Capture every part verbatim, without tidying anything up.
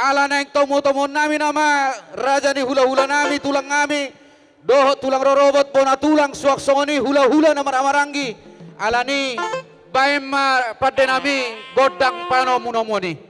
Ala naeng tomo-tomoon nami nama raja ni hula-hula nami, tulang nami, dohot tulang rorobot, bona tulang, suang songon i hula-hula na marhahamaranggi. Alani baen ma pande nami gondang panomu-nomuon i.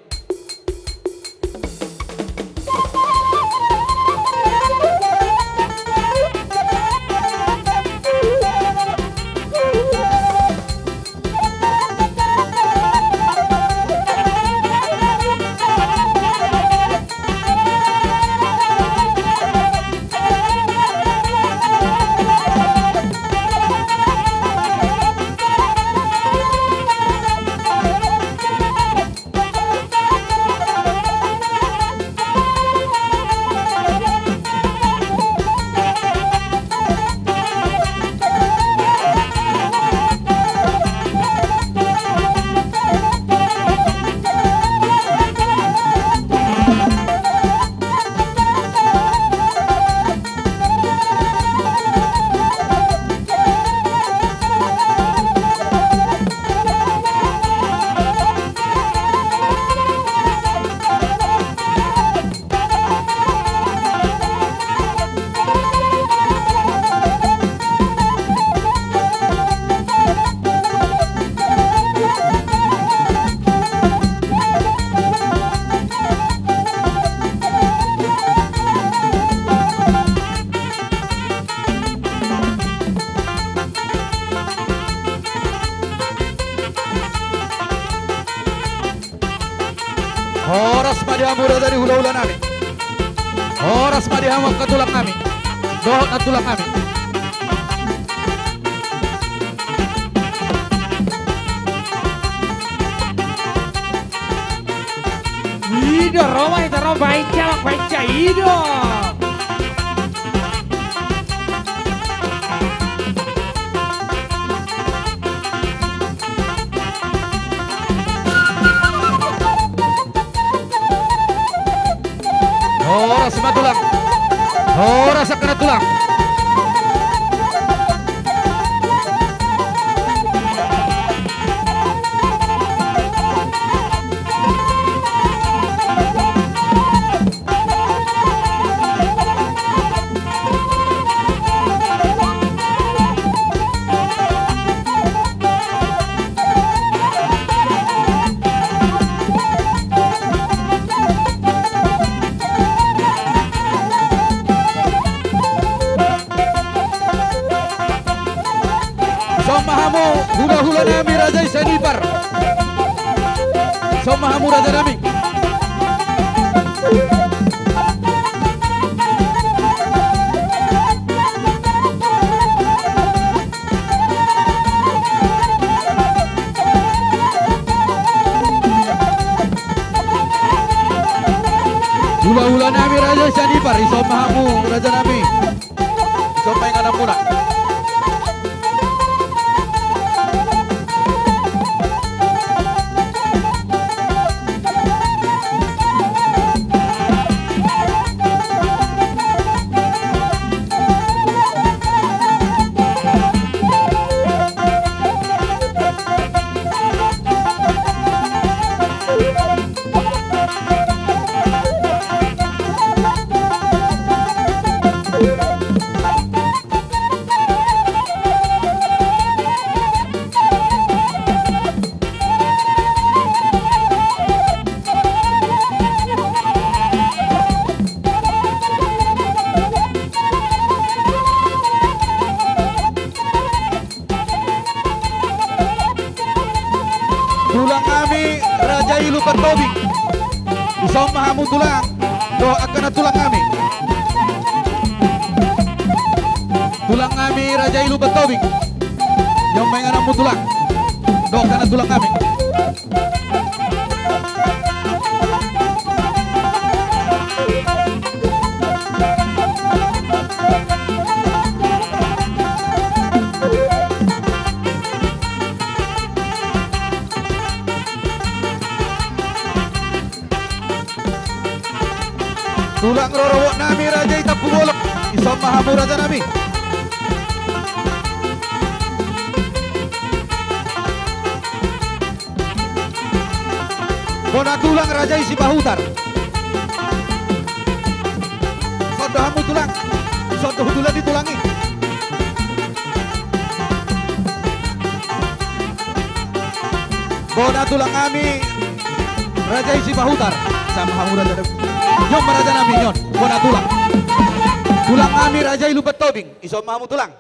Horas ma di hamu raja ni hula-hula nami. Horas ma di hamu angka tulang nami dohot nantulang nami. I do, ro ma hita, ro, baen ja, baen ja, i do. Horas ma tulang. Horas angka nantulang. Dison ma hamu hula-hula nami raja i Sianipar. Dison ma hamu raja nami. Hula-hula nami raja i Sianipar, dison ma hamu raja nami. Dison ma ingananmuna. Tulang nami raja i Lumban Tobing. Dison ma hamu tulang dohot angka nantulang nami. Tulang nami raja i Lumban Tobing. Dison ma ingananmu tulang dohot angka nantulang nami. Tulang rorobot nami raja i Tampubolon, dison ma hamu raja nami. Bona tulang raja i Sipahutar. Ison do hamu tulang. Ison do hutula ni tulang i. Bona tulang nami raja i Sipahutar. Sama hamu raja nami. Ison ma raja nami ison. Bona tulang. Tulang nami raja i Lumban Tobing. Ison ma hamu tulang.